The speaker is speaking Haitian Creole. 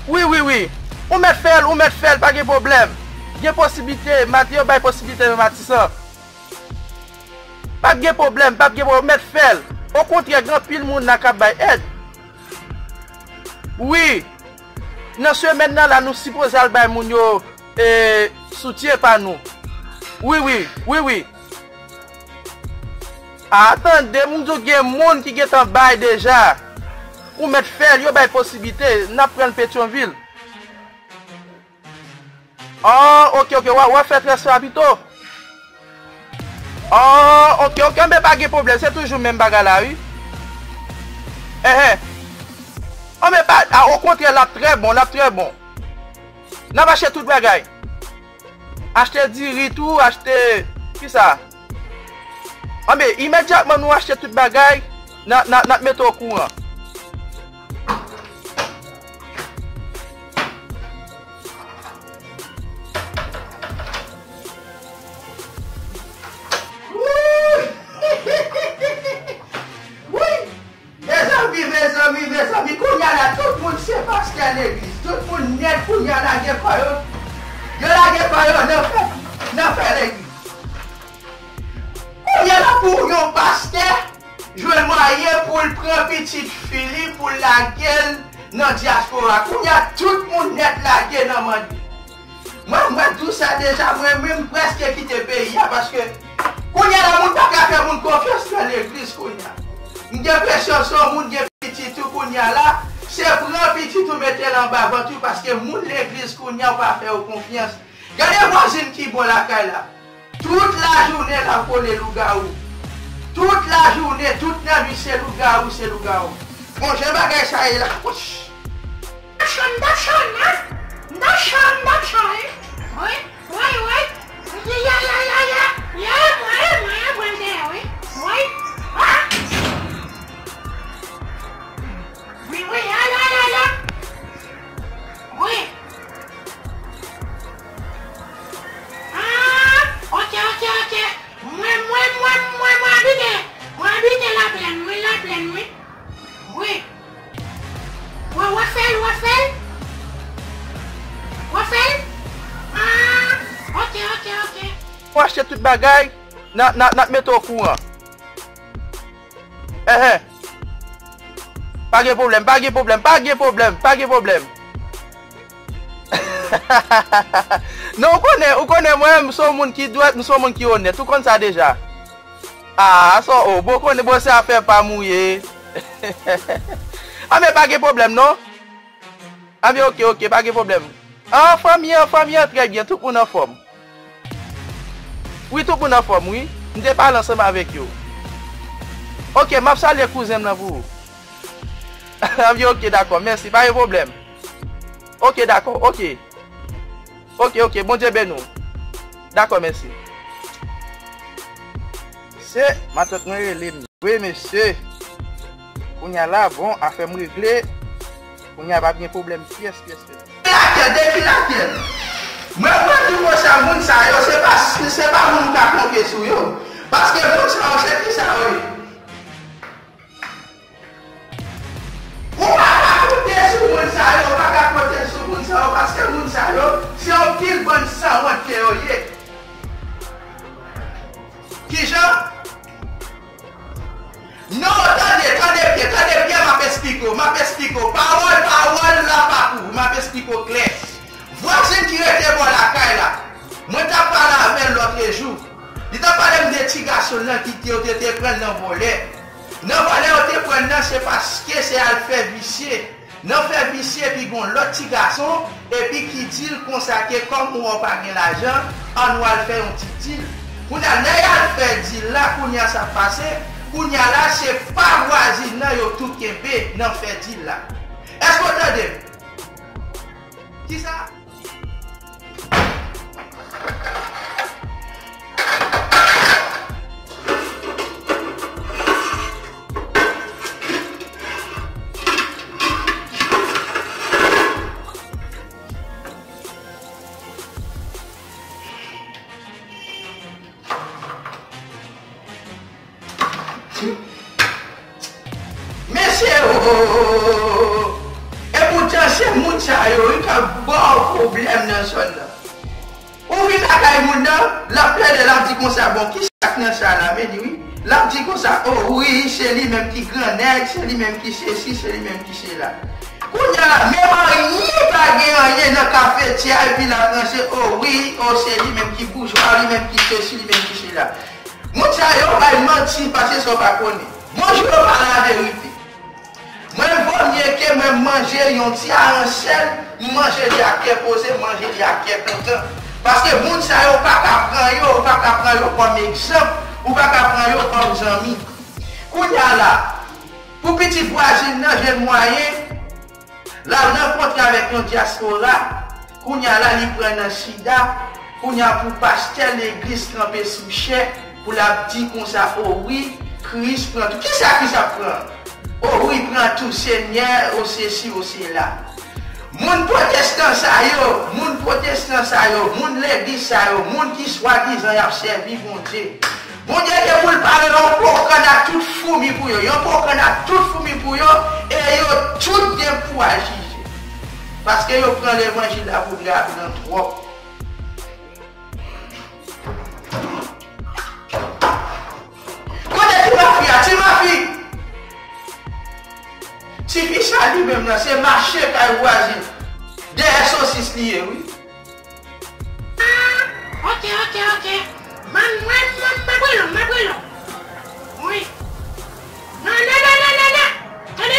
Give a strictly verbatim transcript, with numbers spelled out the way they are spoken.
Wi, wi, wi. Ou mèt fè l, ou mèt fè l, pa gen pwoblèm. Gen posiblite, Mati, yo bay posiblite nan Matisan. P ap gen pwoblèm, p ap gen pwoblèm, ou mèt fè l. Okontrè, gen anpil moun la k ap bay èd. Wi. Nan semèn nan la, nou sipoze al bay moun yo, e, soutyen pa nou. Wi, wi, wi, wi. A, tande, m di w gen moun ki gentan bay deja. Ou mèt fè l, yo bay posiblite, n ap pran l Petyonvil. Oh, ok, ok, w a, w a fè transfè a pito. Oh, ok, ok, men pa gen pwoblèm, se toujou menm bagay la, wi. Enhen. Oh, men pa, a, okontrè, l ap trè bon, l ap trè bon. N ap achte tout bagay. Achte diri tou, achte, kisa? Anben, imedyatman nou achte tout bagay, n a, n a, n ap mete w okouran. Mezanmi, mezanmi, mezanmi, kounye a la, tout moun se pastè legliz. Tout moun nèt kounye a lage kò yo. Yo lage kò yo nan fè, nan fè legliz. Kounye a la, pou yon pastè jwenn mwayen pou l pran pitit fi li, pou l lage l nan dyaspora. Kounye a, tout moun nèt lage nan mande. Mwen, mwen di w sa deja, mwen menm prèske kite peyi a, paske kounye a la, moun pa ka fè moun konfyans nan legliz kounye a. M gen enpresyon se yon moun gen pitit ou kounye a la, se pran pitit ou mete l anba vant ou, paske moun legliz kounye a ou pa fè yo konfyans. Gade vwazin ki bò lakay la. Tout lajounen l ap rele lougawou. Tout lajounen, tout nannuit se lougawou, se lougawou. Bon, jan bagay sa ye la, wouch! M t ap cho, m t ap cho, non. M t ap cho, m t ap cho, wi. Wi, wi, wi. Ya, ya, ya, ya, ya. Ya, mwen, mwen, mwen deyò, wi. Wi. Ah! Wi, wi, ya, ya, ya, ya. Wi. Ah, ok, ok, ok. Mwen, mwen, mwen, mwen, mwen abite. Mwen abite Laplèn, wi, Laplèn, wi. Wi. Wè, w a fè l, w a fè l. W a fè l. Ah, ok, ok, ok. Ou achte tout bagay, n a, n a, n ap mete w okouran. Enhen. Pa gen pwoblèm, pa gen pwoblèm, pa gen pwoblèm, pa gen pwoblèm. Non, ou konnen, ou konnen mwen, m se yon moun ki dwèt, m se yon moun ki onèt. Ou konn sa deja. Ah, sa, oh, bon, konnen, bon, se afè pa m ou ye. Ah, men pa gen pwoblèm, non. Ah, men ok, ok, pa gen pwoblèm. Ah, fanmi an, fanmi an, trè byen, tout moun anfòm. Wi, tout moun anfòm, wi. M te pale ansanm avèk yo. Ok, m ap salye kouzen m nan pou ou. Ah, men ok, dakò, mèsi, pa gen pwoblèm. Ok, dakò, ok. Ok, ok, Bondye beni w. Dakò, mèsi. Se matant mwen rele m. Wi, mesye. Kounye a la, bon, afè m regle. Kounye a p ap gen pwoblèm pyès, pyès, pyès. Lakèl, depi lakèl. Mwen, mwen di konsa, moun sa yo, se pa, se pa moun m ka konte sou yo. Paske moun sa yo, se ki sa yo ye? Ou pa ka konte sou moun sa yo, ou pa ka konte sou moun sa yo, paske moun sa yo, se yon pil bann sanwont ke yo ye. Kijan? Non, tande, tande byen, tande byen, m ap esplike w, m ap esplike w. Pawòl, pawòl la pa pou ou, m ap esplike w klè. Vwazen ki rete bò lakay la, mwen t ap pale avè l lòtrejou. Li t ap pale m de ti gason l lan ki te, yo te, te pran l nan vòlè. Nan vòlè yo te pran l nan, se paske se al fè visye. Nan fè visye, epi gon lòt ti gason, epi ki di l konsa ke kòm ou wè w pa gen lajan, ann w al fè yon ti dil. Kounye a, lè y al fè dil la, kounye a sa k pase, kounye a la, se pa vwazin nan yo tou kenbe nan fè dil la. Èske w tande m? Kisa? Mesye, oh, oh, oh, oh, oh. Epoutan, Se moun sa yo wi k ap ba w pwoblèm nan zòn nan. Ou vin lakay moun nan, l ap plede, l ap di konsa, bon, ki sa k nan sa la, men li wi. L ap di konsa, o wi, se li menm ki gran nèg, se li menm ki sesi, se li menm ki sela. Kounye a la, menm anyen pa gen anyen nan kafetya, epi l ap ranse, o wi, o se li menm ki boujwa, li menm ki sesi, li menm ki sela. Moun sa yo bay manti, pase sa w pa konnen. Bonjou yo pa laverite. Mwen vomye ke mwen manje yon ti aransèl, m manje li ak kè poze, m manje li ak kè kontan. Paske moun sa yo, ou pa ka pran yo, ou pa ka pran yo kòm egzanp, ou pa ka pran yo kòm zanmi. Kounye a la, pou pitit vwazin nan jwenn mwayen, l al rankontre avèk yon dyaspora, kounye a la li pran nan sida, kounye a pou pastè legliz kanpe sou chè pou l ap di konsa, o wi, Kris pran tou. Kisa Kris ap pran? O wi, pran tou, Senyè, o sesi, o sela. Moun pwotestan sa yo, moun pwotestan sa yo, moun legliz sa yo, moun ki swadizan y ap sèvi Bondye. Bondye gen pou l pare yon po kann ak tout foumi pou yo, yon po kann ak tout foumi pou yo, e yo tout gen pou al jije. Paske yo pran levanjil la pou drape nan twòp. Kote ti mafi a, ti mafi? Tifi sa li menm nan, se mache kay vwazen. Dèyè sosis li ye, wi. Ah, ok, ok, ok. Man, mwen, mwen, m ap rele w, m ap rele w. Wi. Non, non, non, non, non, non. Tande